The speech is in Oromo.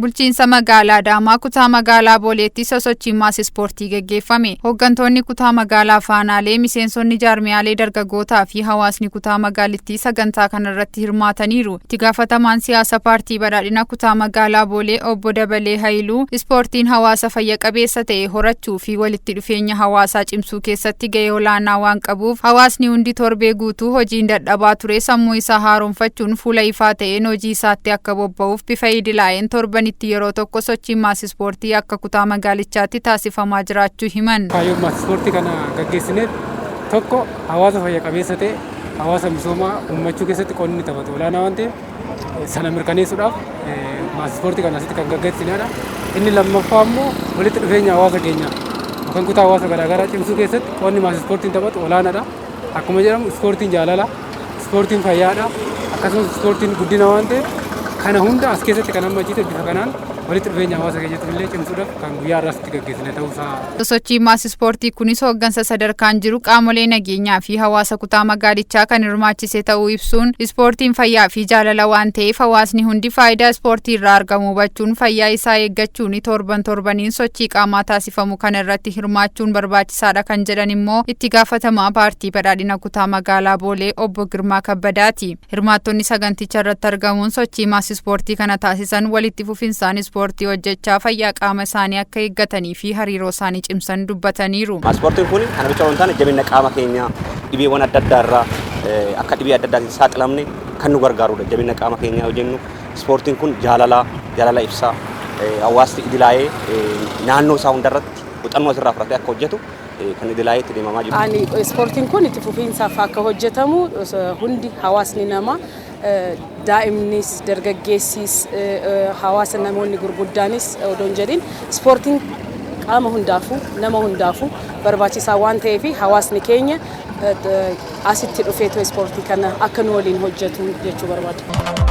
Bulchiinsa magaalaa Adaamaa kutaa magaalaa Booleetti sosochiin maas ispoortii gaggeeffame. Hooggantoonni kutaa magaalaa Faanaalee, miseensonni jaarmiyaalee dargaggootaa fi hawaasni kutaa magaalittii sagantaa kanarratti hirmaataniiru. Itti gaafatamaan siyaasa Paartii Badhaadhina kutaa magaalaa Boolee Obbo Dabalee Hayiluu, ispoortiin hawaasa fayya qabeessa ta'e horachuu fi walitti dhufeenya hawaasaa cimsuu keessatti gahee olaanaa waan qabuuf, hawaasni hundi torbee guutuu hojiin dadhabaa ture sammuu isaa haaromfachuun fuula ifaa ta'een hojii isaatti akka bobba'uuf, bifa idilaa'een torbanitti yeroo tokko sochiin maas ispoortii akka kutaa magaalichaatti taasifamaa jiraachuu himan. Kaayyoon maas ispoortii kana gaggeessineef tokko, hawaasa fayya qabeessa ta'e, hawaasa misoomaa uummachuu keessatti qoodni taphatu olaanaa waan ta'eef, sana mirkaneessuudhaaf maas ispoortii kana asitti kan gaggeessinedha. Inni lammaffaa immoo walitti dhufeenya hawaasa keenyaa yookaan kutaa hawaasa garaagaraa cimsuu keessatti qoodni maas ispoortiin taphatu olaanaadha. Akkuma jedhamu, ispoortiin jaalala, ispoortiin fayyaadha, akkasumas ispoortiin guddina waan ta'eef, kana hunda as keessatti kan hammachiise bifa kanaan walitti dhufeenya hawaasa keenyatti illee cimsuudhaaf kan guyyaa har'aas itti gaggeessine ta'uusaa. Sosochiin maas ispoortii kunis hooggansa sadarkaan jiru, qaamolee nageenyaa fi hawaasa kutaa magaalichaa kan hirmaachise ta'uu ibsuun, ispoortiin fayyaa fi jaalala waan ta'eef, hawaasni hundi faayidaa ispoortii irraa argamu hubachuun fayyaa isaa eeggachuun torban torbaniin sochii qaamaa taasifamu kana irratti hirmaachuun barbaachisaadha kan jedhan immoo itti gaafatamaa Paartii Badhaadhina kutaa magaalaa Boolee Obbo Girmaa Kabbadaati. Hirmaattonni saganticha irratti argamuun sochii maas ispoortii kana taasisan walitti fufinsaan ispoortii hojjechaa fayyaa qaama isaanii akka eeggatanii fi hariiroo isaanii cimsan dubbataniiru. Ispoortiin kun kana bicha osoo hin taane, jabina qaama keenyaa, dhibeewwan adda addaa irraa akka dhibee adda addaatiin saaxilamne kan nu gargaarudha. Jabina qaama keenyaa yoo jennu, ispoortiin kun jaalala, jaalala ibsaa, hawaasni idilaa'ee naannoo isaa hundarratti muuxannoo asirraa fudhatee akka hojjetu kan idilaa'ee itti deemamaa jiru. Ani ispoortiin kun itti fufiinsaaf akka hojjetamu, hundi hawaasni namaa, daa'imnis, dargaggeessis, hawaasa namoonni gurguddaanis odoo hin jedhin, ispoortiin qaama hundaafuu, nama hundaafuu barbaachisaa waan ta'eef, hawaasni keenya asitti dhufeetoo ispoortii kana akka nu waliin hojjetu jechuu barbaada.